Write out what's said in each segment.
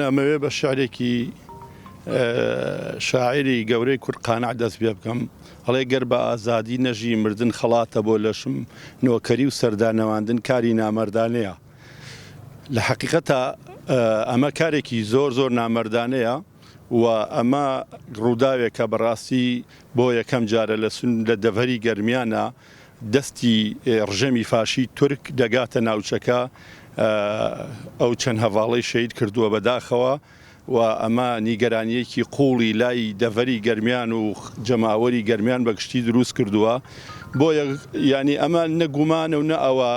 ئەمەوێ بە شعرێکی شاعیری گەورەی کورد قانع دەست پێ بکەم ئەڵێ گەر بە ئازادی نەژی مردن خەڵاتە بۆ لەشم نۆکەری و سەردانەواندن کاری نامەردانەیە لە حەقیقەتا ئەمە کارێکی زۆر زۆر نامەردانەیە و ئەمە ڕووداوێکە بەڕاستی بۆ یەکەم جارە لە سن لە دەڤەری گەرمیانە دەستی ڕژێمی فاشی تورک دەگاتە ناوچەکە ئەو چەند هەڤاڵەی شەهید کردووە بەداخەوە و ئەمە نیگەرانییەکی قووڵی لای دەڤەری گەرمیان و جەماوەری گەرمیان بە گشتی دروست کردووە بۆیە یانی ئەمە نە گومانە و نە ئەوە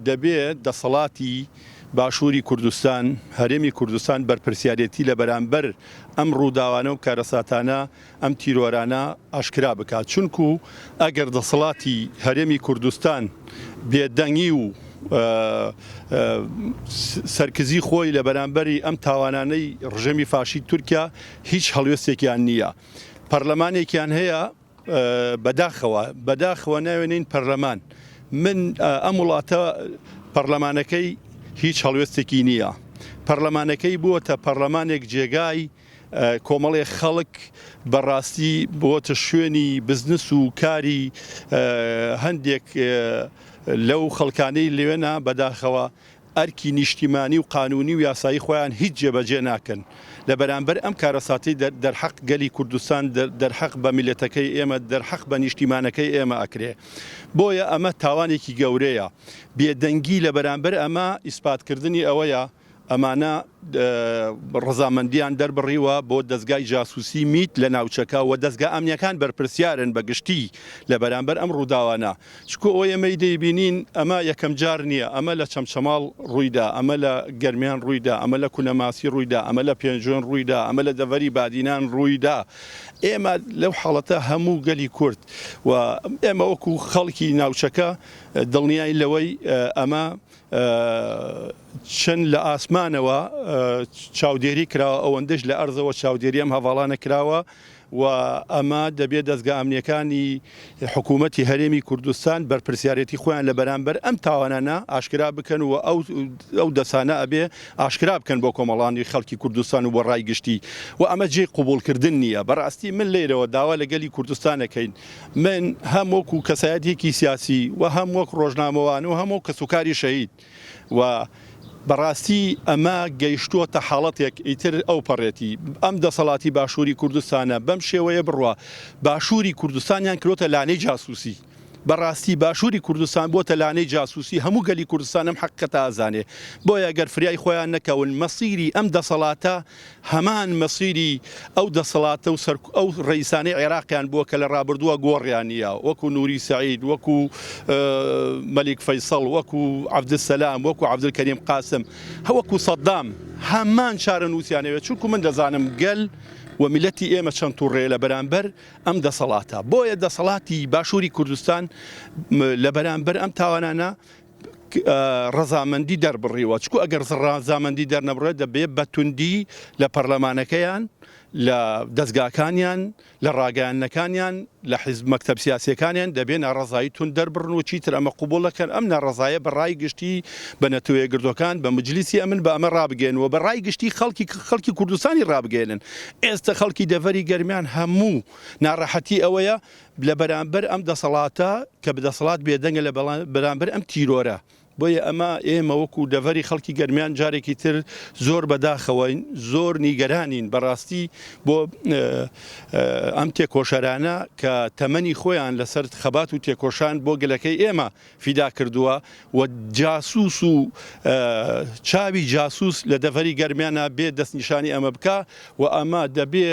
دەبێ دەسەڵاتی باشووری کوردستان هەرێمی کوردستان بەرپرسیارێتی لە بەرامبەر ئەم ڕووداوانە و کارەساتانە ئەم تیرۆرانە ئاشکرا بکات، چونکو ئەگەر دەسەڵاتی هەرێمی کوردستان بێدەنگی و سەرکزی خۆی لە بەرامبەری ئەم تاوانانەی ڕژێمی فاشی تورکیا هیچ هەڵوێستێکیان نییە، پەرلەمانێکیان هەیە بەداخەوە بەداخەوە ناوێنین پەرلەمان من ئەم وڵاتە پەرلەمانەکەی هیچ هەڵوێستێکی نییە، پەرلەمانەکەی بووەتە پەرلەمانێک جێگای کۆمەڵێ خەڵک بە ڕاستی بۆتە شوێنی بزنس و کاری هەندێک لەو خەڵکانەی لەوێنە بەداخەوە ئەرکی نیشتیمانی و قانونی و یاسایی خۆیان هیچ جێبەجێ ناکەن لە بەرامبەر ئەم کارەساتەی دەرحەق گەلی کوردستان دەرحەق بە میللەتەکەی ئێمە دەرحەق بە نیشتیمانەکەی ئێمە ئەکرێ بۆیە ئەمە تاوانێکی گەورەیە بێدەنگی لە بەرامبەر ئەمە ئیسپاتکردنی ئەوەیە ئەمانە ڕەزامەندیان دەربڕیوە بۆ دەزگای جاسوسی میت لە ناوچەکە و دەزگا ئەمنیەکان بەرپرسیارن بە گشتی لە بەرامبەر ئەم ڕووداوانە چکو ئەوەی ئێمەی دەیبینین ئەمە یەکەم جار نییە ئەمە لە چەمچەماڵ ڕوویدا ئەمە لە گەرمیان ڕوویدا ئەمە لە کونەماسی ڕوویدا ئەمە لە پێنجوێن ڕوویدا ئەمە لە دەڤەری بادینان ڕوویدا ئێمە لەو حاڵەتە هەموو گەلی کورد و ئێمە وەکو خەڵکی ناوچەکە دڵنیاین لەوەی ئەمە چەند لە ئاسمانەوە چاودێری کراوە ئەوەندەش لە ئەرزەوە چاودێری ئەم هەڤاڵانە کراوە و ئەمە دەبێت دەزگا ئەمنیەکانی حکوومەتی هەرێمی کوردستان بەرپرسیارێتی خۆیان لە بەرامبەر ئەم تاوانانە ئاشکرا بکەن و ئەو ئەو دەسانە ئەبێ ئاشکرا بکەن بۆ کۆمەڵانی خەڵکی کوردستان و بۆ ڕای گشتی و ئەمە جێی قبوڵکردن نییە بەڕاستی من لێرەوە داوا لە گەلی کوردستان ئەکەین من هەم وەکو کەسایەتیەکی سیاسی و هەم وەک ڕۆژنامەوان و هەم وەک کەسوکاری شەهید و بەڕاستی ئەمە گەیشتووەتە حاڵەتێک ئیتر ئەوپەڕێتی ئەم دەسەڵاتی باشووری کوردستانە بەم شێوەیە بڕوا باشووری کوردستانیان کرۆتە لانەی جاسوسی بەڕاستی باشووری کوردستان بۆتە لانەی جاسوسی هەموو گەلی کوردستان ئەم حەقیقەتە ئەزانێ بۆیە گەر فریای خۆیان نەکەون مەسیری ئەم دەسەڵاتە هەمان مەسیری ئەو دەسەڵاتە و ئەو ڕەئیسانەی عێراقیان بووە کە لە ڕابردووە گۆڕیان نییە وەکو نوری سەعید وەکو مەلیک فەیسەڵ وەکو عەبدولسەلام وەکو عەبدولکەریم قاسم وەکو سەدام هەمان چارەنووسیان ئەوێت چونکو من دەزانم گەل و میللەتی ئێمە چەند توڕەیە لە بەرامبەر ئەم دەسەڵاتە بۆیە دەسەڵاتی باشووری کوردستان لە بەرامبەر ئەم تاوانانە ڕەزامەندی دەربڕیوە، چکو ئەگەر ڕەزامەندی دەرنەبڕێت دەبێت بە توندی لە پەرلەمانەکەیان، لە دەزگاکانیان، لە ڕاگەیاندنەکانیان، لە حیزب مەکتەب سیاسیەکانیان دەبێت ناڕەزایی توند دەربڕن و چیتر ئەمە قبوڵ نەکەن، ئەم ناڕەزایە بە ڕای گشتی، بە نەتەوەیەکگرتوەکان، بە مجلیسی ئەمن بە ئەمە ڕابگەیەنن و بە ڕای گشتی خەڵکی خەڵکی کوردستانی ڕابگەیەنن. ئێستە خەڵکی دەڤەری گەرمیان هەموو ناڕەحەتی ئەوەیە لە بەرامبەر ئەم دەسەڵاتە کە دەسەڵات بێدەنگە لە بەرامبەر ئەم تیرۆرە بۆیە ئەمە ئێمە وەکو دەڤەری خەڵکی گەرمیان جارێکی تر زۆر بەداخەوەین زۆر نیگەرانین بەڕاستی بۆ ئەم تێکۆشەرانە کە تەمەنی خۆیان لەسەر خەبات و تێکۆشان بۆ گەلەکەی ئێمە فیدا کردووە و جاسوس و چاوی جاسوس لە دەڤەری گەرمیانا بێ دەستنیشانی ئەمە بکا و ئەمە دەبێ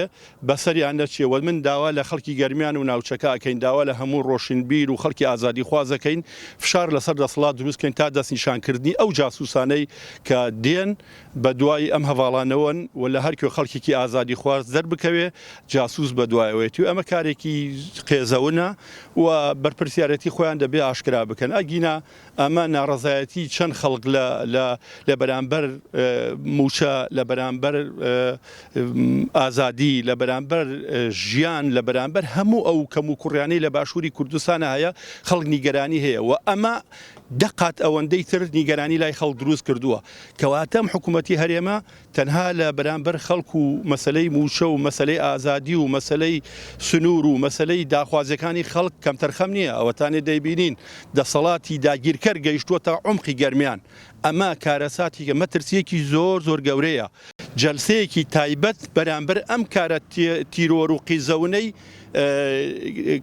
بەسەریان نەچێ و من داوا لە خەڵکی گەرمیان و ناوچەکە ئەکەین داوا لە هەموو ڕۆشنبیر و خەڵکی ئازادیخواز ئەکەین فشار لەسەر دەسەڵات دروست کەین تا دەستنیشانکردنی ئەو جاسوسانەی کە دێن بە دوای ئەم هەڤاڵانەوەن و لە هەرکوێ خەڵکێکی ئازادیخواز دەربکەوێ جاسوس بە دوایەوەیەتی و ئەمە کارێکی قێزەونە و بەرپرسیارێتی خۆیان دەبێ ئاشکرا بکەن ئەگینا ئەمە ناڕەزایەتی چەند خەڵک لە لە لە بەرامبەر مووچە لە بەرامبەر ئازادی لە بەرامبەر ژیان لە بەرامبەر هەموو ئەو کەم و کوڕیانەی لە باشووری کوردستانە هەیە خەڵک نیگەرانی هەیە و ئەمە. دە قات ئەوەندەی تر نیگەرانی لای خەڵک دروست کردووە. کەواتە ئەم حکوومەتی هەرێمە تەنها لە بەرامبەر خەڵک و مەسەلەی مووچە و مەسەلەی ئازادی و مەسەلەی سنوور و مەسەلەی داخوازیەکانی خەڵک کەمتەرخەم نییە. ئەوەتانێ دەیبینین دەسەڵاتی داگیرکەر گەیشتووەتە عومقی گەرمیان. ئەمە کارەساتێکە، مەترسییەکی زۆر زۆر گەورەیە. جەلسەیەکی تایبەت بەرامبەر ئەم کارە تیرۆر و قیزەونەی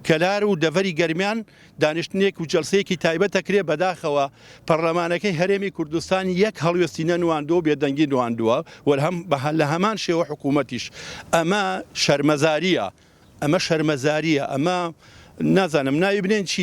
کەلار و دەڤەری گەرمیان دانیشتنێک و جەلسەیەکی تایبەت ئەکرێ، بەداخەوە پەڕلەمانەکەی هەرێمی کوردستان یەک هەڵوێستی نەنواندووە و بێدەنگی نواندووە و لە هەمان شێوە حکوومەتیش. ئەمە شەرمەزارییە، ئەمە شەرمەزارییە، ئەمە نازانم ناوی بنێن چی؟